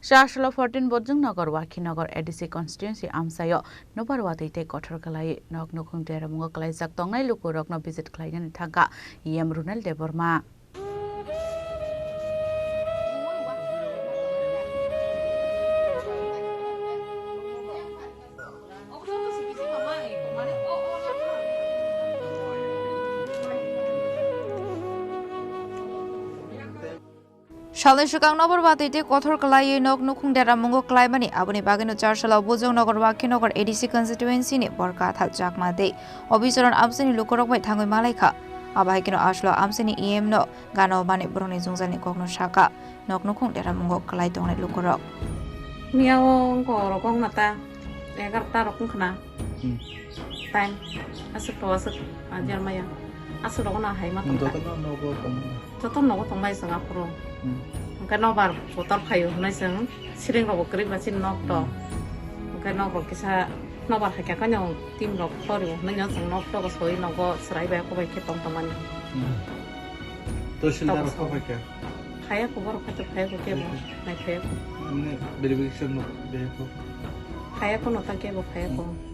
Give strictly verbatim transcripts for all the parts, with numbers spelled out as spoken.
Chasalo fourteen Bojongnagar Wakhinagar A D C constituency amchaio nokbar watwi tei kothor kwlaiwi nok nukhung deramungo kwlaijak tongnai lukurokno visit khlainani thangkha E M Runel Debbarma. Salni swkang nokbar watwi tei kothor kwlaiwi nok nukhung deramungo kwlaimani, aboni bagwino Chasalo Bojongnagar Wakhinagar A D C constituency ni Borkathal Chakma tei Obicharan amchaini lukurok bai thangwi malaikha. Abo hai kheno Asalo amchaini E M no gana mani borokni jwngjalni kokno sakha, nok nukhung deramungo kwlai tongnai lukurok. Miyao wngkha oro kokna ta egarota rok wngkhana. Hmm. Time aswk to aswk, ah, jermaya. Aswk rokno hai ma tongkha. Jotono nogo tong. Joto nogo tongbai chwng aphuru. Hmm. Hwnkhe nobar kotor phaio hwnwi chwng siring rokbo kwrwi ba chini nok to. Hmm. Hwnkhe nok rok kisa nobar hakhe khaino team rok khorio hwnwi no chwng nok to soi nogo chwrai bai kobai khe tong tongmani. Hmm. Tosilda rok kho bai khe. Phaiya ko borok khato phaiya ko kebo, hmm, nai phaiya ko. Mane verification no phaiya ko. Phaiya ko nota kebo phaiya ko. Hmm.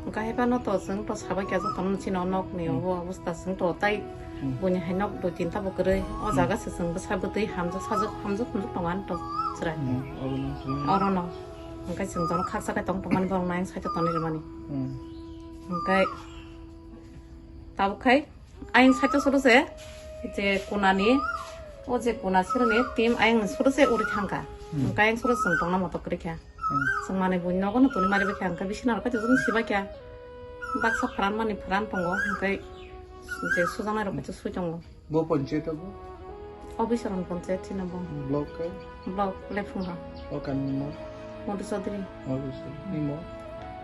Hwnkhe hai phano to chwng to sabai kha jotono chini o nok ni, hmm, obo obostha chwng to tai, hmm, buini hai nok dui tinta bo kwrwi. O, hmm, jaga se chwng bwsa bwtwi hamjak sajak hamjak hamjak tongo ani to chwrai. Hmm, oro no chwng. Oro no. Hwnkhe chwng jono khaksa khe tong tongmani borok no ayang side o tonwi rwmani. Hmm. Hwnkhe tabuk khai Ayang side o suru se, je kunani, o je kuna sironi team ayang suru se uri thangkha. Hmm. Hwnkhe ayang suru chwng tongna motok kwrwi kha. Hmm. Chwng manwi buini nogo no tuni mari bai kha, hwnkhe bisina rok kaitor jwn sibai kha. Baksa pharan mani pharan tongo, hwnkhe je sujaknai rok kaitor sui tongo. Bo panchayat abo? Obicharan panchayat chini bo. Block kai? Block Lephungra. O kami mo? Modhu Chaudhary. Modhu Chaudhary. Nimo?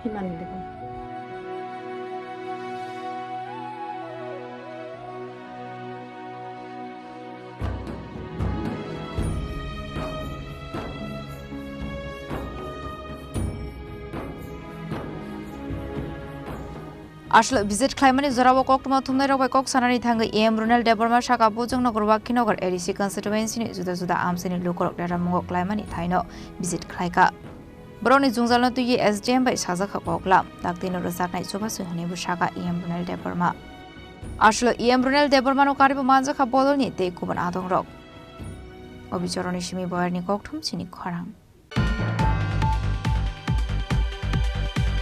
Himani Debbarma. Aswk visit khlaimani jorao koktwma thumnairok bai kok sanani thangwi E M Runel Debbarma sakha, Bojongnagar Wakhinagar A D C constituency ni juda juda amchaini lukurok deramungo khlaimani thaino visit khlaikha. Borokni jwngjalno twiwi S D M bai sajakha koklam, daktino rwjaknai chubachu hwnwibo sakha E M Runel Debbarma. Aswk E M Runel Debbarma no karibo manjakha bodolni tei kubun adongrok. Obichoroni simi boyarni kokthum chini khorang.